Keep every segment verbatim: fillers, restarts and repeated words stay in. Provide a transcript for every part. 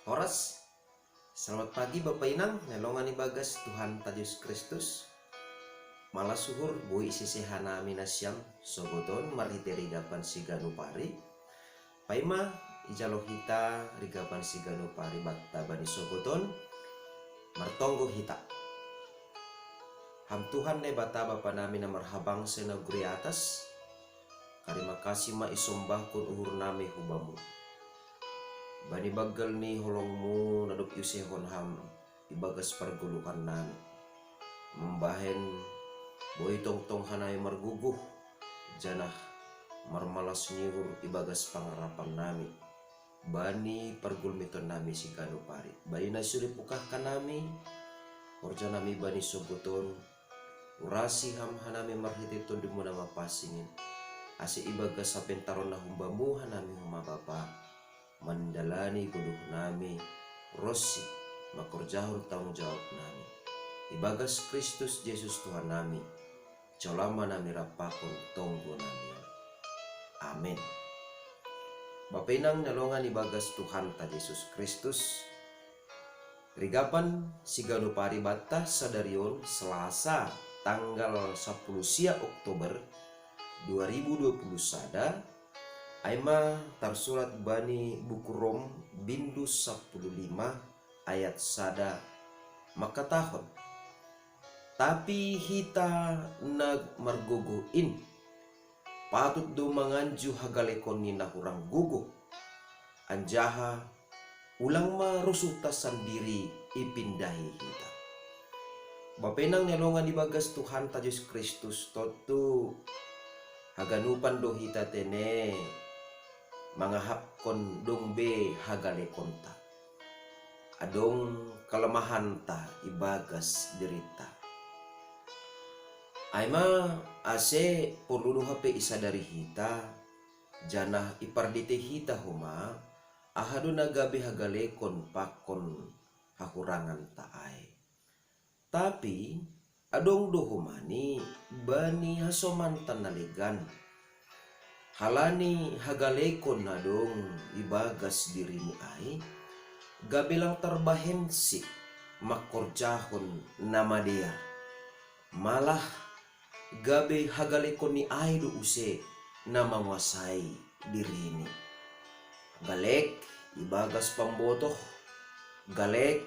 Horas. Selamat pagi Bapa Inang, nelongan ibagas Tuhan ta Jesus Kristus. Malas uhur boi sese hanami nasiam sogoton marhite rigapan siganupari. Paima ijalo hita rigapan siganupari batta bani sogoton, martonggo hita. Ham Tuhan Naibata Bapa nami na marhabangsa na guri atas, tarima kasih ma isombahkon uhur nami hubamu. Bani baggal ni holongmu na dob iusehon ham ibagas pargoluhan nami. Mambahen boi tongtong hanami margogoh, janah marmalas ni uhur ibagas pangarapan nami. Bani pargulmiton nami siganupari. Bani na sude pukahkan nami, horja nami bani sogoton, urasi ham hanami marhite tondimuna mapasingin. Ase ibagas sapentaron na humbamu hanami homa Bapa, mandalani godoh nami, ronsi mangkorjahon tanggung jawab nami. Ibagas Kristus Jesus Tuhan nami, jolma nami rap pakon tonggo nami. Amen. Bapa Inang nelongan ibagas Tuhan ta Jesus Kristus. Rigapan siganupari batta sadari on Selasa tanggal sapuluh sia Oktober dua ribu dua puluh sada, ai ma tarsurat bani buku Rom bindu sapuluh lima ayat sada mangkatahon. Tapi hita na margogoh in, patut do manganju hagalekon ni na hurang gogoh, anjaha ulang ma rosuhta sandiri ipindahi hita. Bapa Inang nelongan ibagas Tuhan ta Jesus Kristus, tontu haganupan do hita tene mangahapkon dong be hagalekonta. Adong kalemahanta ibagas dirinta. Ai ma ase porlu do hape isadari hita, janah ipardite hita homa, aha do na gabe hagalekon pakon hahuranganta ai. Tapi adong do homa ni bani hasomanta na legan. Halani hagalekon na dong ibagas dirini ai, gabe lang tarbahensi mangkorjahon na madear. Malah gabe hagalekon ni ai do use na manguasai dirini. Galek ibagas pambotoh, galek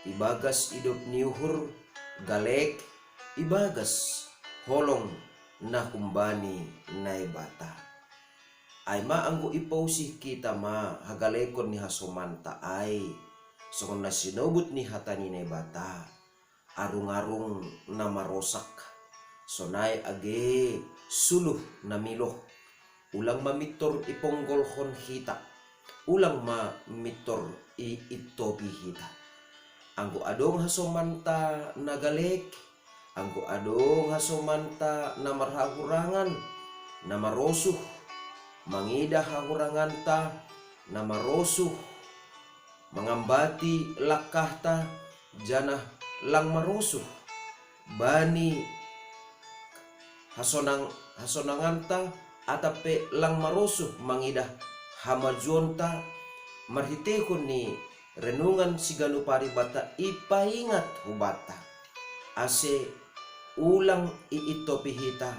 ibagas idop ni uhur, galek ibagas holong na humbani Naibata. Ai ma anggo ipausih hita ma hagalekon ni hasomanta ai, songon na sinobut ni hata ni Naibata, arung-arung na marosak, sonai age suluh na miloh, ulang ma mintor iponggolhon hita, ulang ma mintor iintopi hita. Anggo adong hasomanta na galek, anggo adong hasomanta na marhahurangan, na marosuh mangidah hahuranganta, na marosuh mangambati langkahta, janah lang marosuh bani hasonang-, hasonanganta, atap pe lang marosuh mangidah hamajuonta, marhitehon ni renungan siganup ari banta ipaingat hubanta, ase ulang iintopi hita,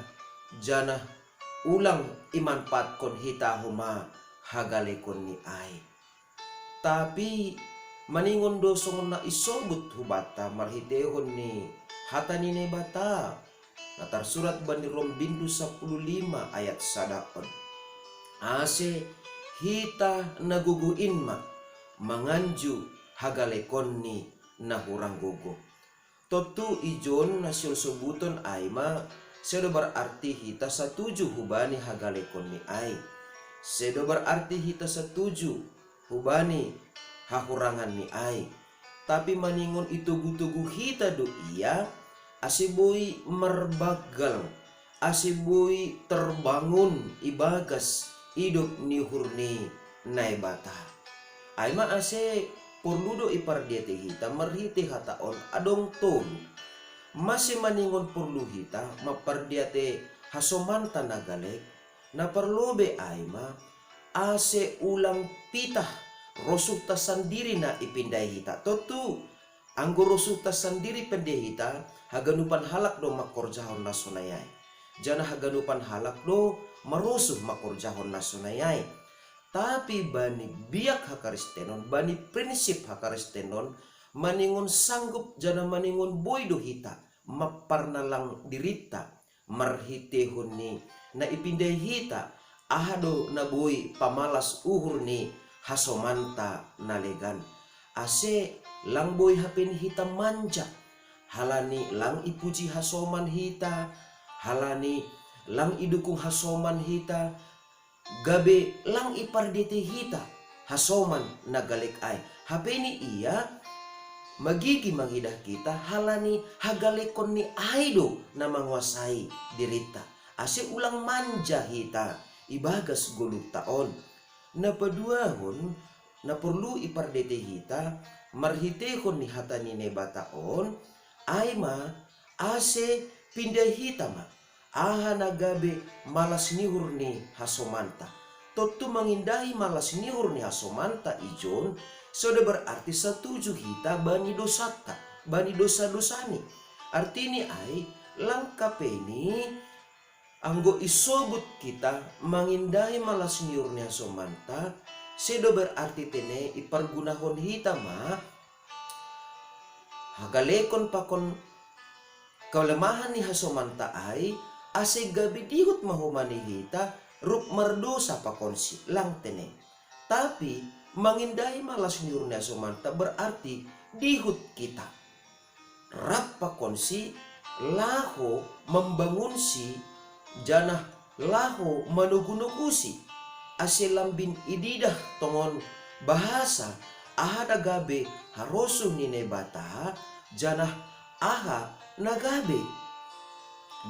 janah ulang imanpaatkon hita homa hagalekon ni ai. Tapi maningon do songon na isobut hubanta marhitehon ni hata ni Naibata, na tarsurat bani Rom bindu sapuluh lima ayat sada on. Ase hita na gogoh in ma manganju hagalekon ni na hurang gogoh. Tontu ijon na sihol sobuton ai ma, sedo berarti hita satuju hubani hagalekon ni ai. Sedo berarti hita satuju hubani hahurangan ni ai. Tapi maningon itogu-togu hita do ia, ase boi marbanggal, ase boi terbangun ibagas idop ni uhur ni Naibata. Ai ma ase porlu do ipardiatei hita marhite hata on adong tolu. Mase maningon porlu hita mampardiatei hasomanta na galek, na parlobei ai ma, ase ulang pitah rosuhta sandiri na ipindahi hita. Tontu, anggo rosuhta sandiri pindahi hita, haganupan halak do mangkorjahon na sonai ai. Janah haganupan halak do marosuh mangkorjahon na sonai ai. Tapi bani biak hakristenon, bani prinsip hakristenon, maningon sanggup janah maningon boi do hita mamparnalang dirinta marhiteihon ni na ipindahi hita, aha do na boi pamalas uhur ni hasomanta na legan. Ase lang boi hape ni hita manja, halani lang ipuji hasoman hita, halani lang idukung hasoman hita, gabe lang ipardete hita hasoman na galek ai. Hape ni ia magigi mangidah hita halani hagalekon ni ai do na manguasai dirinta. Ase ulang manja hita ibagas goluhta on. Na paduahon, na porlu ipardete hita marhiteihon ni hata ni Naibata on, ai ma ase pindahi hita ma aha na gabe malas ni uhur ni hasomanta. Tontu mangindahi malas ni uhur ni hasomanta ijon, so do berarti satuju hita bani dosanta, bani dosa-dosani. Artini ai, langkapeni anggo isobut hita mangindahi malas ni uhur ni hasomanta, so do berarti tene ipargunahon hita ma hagalekon pakon kelemahan ni hasomanta ai, ase gabe dihut ma homa ni hita rup mardosa pakonsi, lang tene. Tapi mangindahi malas ni uhur ni hasomanta berarti dihut hita rap pakonsi laho mambangunsi janah laho manogu-nogusi, ase lambin ididah tongon bahasa aha na gabe harosuh ni Naibata, janah aha na gabe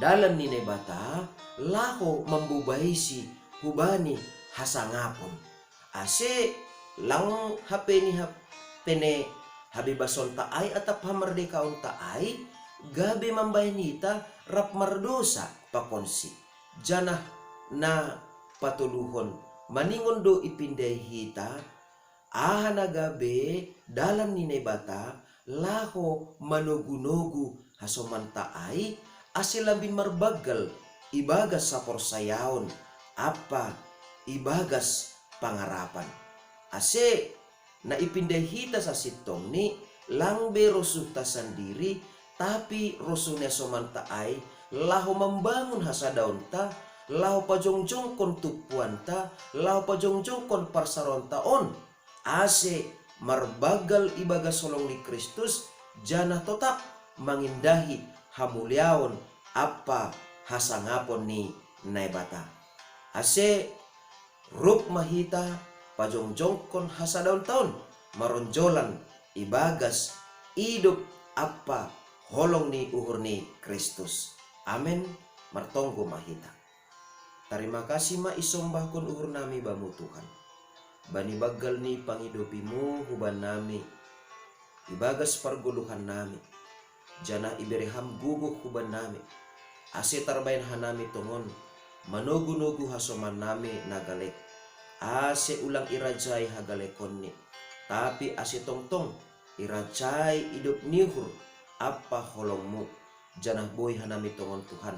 dalan ni Naibata laho mambobaisi hubani hasangapon. Ase lang hape ni hap- pene habebasonta ai atap hamardekaonta ai, gabe mambahen hita rap mardosa pakonsi. Janah na patoluhon, maningon do ipindahi hita aha na gabe dalan ni Naibata laho manogu-nogu hasomanta ai, ase lambin marbanggal ibagas haporsayaon ampa ibagas pangarapan. Ase na ipindahi hita sasintongni lang be rosuhta sandiri, tapi rosuh ni hasomanta ai laho mambangun hasadaonta, laho pajongjongkon tumpuanta, laho pajongjongkon parsaroanta on, ase marbanggal ibagas holong ni Kristus, janah totap mangindahi hamuliaon ampa hasangapon ni Naibata. Ase rup ma hita pajongjongkon hasadaonta on maronjolan ibagas idop ampa holong ni uhur ni Kristus. Amen. Martonggo ma hita. Tarima kasih ma isombahkon uhurnami Bamu Tuhan, bani banggal ni pangidopiMu hubannami ibagas pargoluhannami, janah ibere Ham gogoh hubannami, ase tarbahen hanami tongon manogu-nogu hasomannami na galek, ase ulang irajai hagalekonni, tapi ase tongtong irajai idop ni uhur ampa holongMu, janah boi hanami tongon Tuhan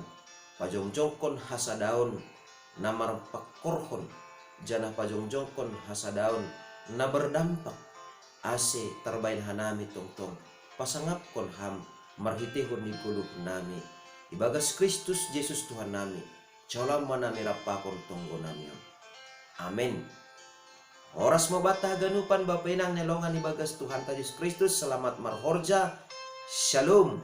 pajongjongkon hasadaon na marpangkorhon, janah pajongjongkon hasadaon na berdampak, ase tarbahen hanami tongtong pasangapkon Ham marhiteihon ni goluhnami. Ibagas Kristus Jesus Tuhannami, jalo ma nami rap pakon tonggonami on. Amen. Horas ma banta haganupan, bapa inang na hinaholongan ibagas Tuhanta Jesus Kristus, selamat marhorja. Shalom.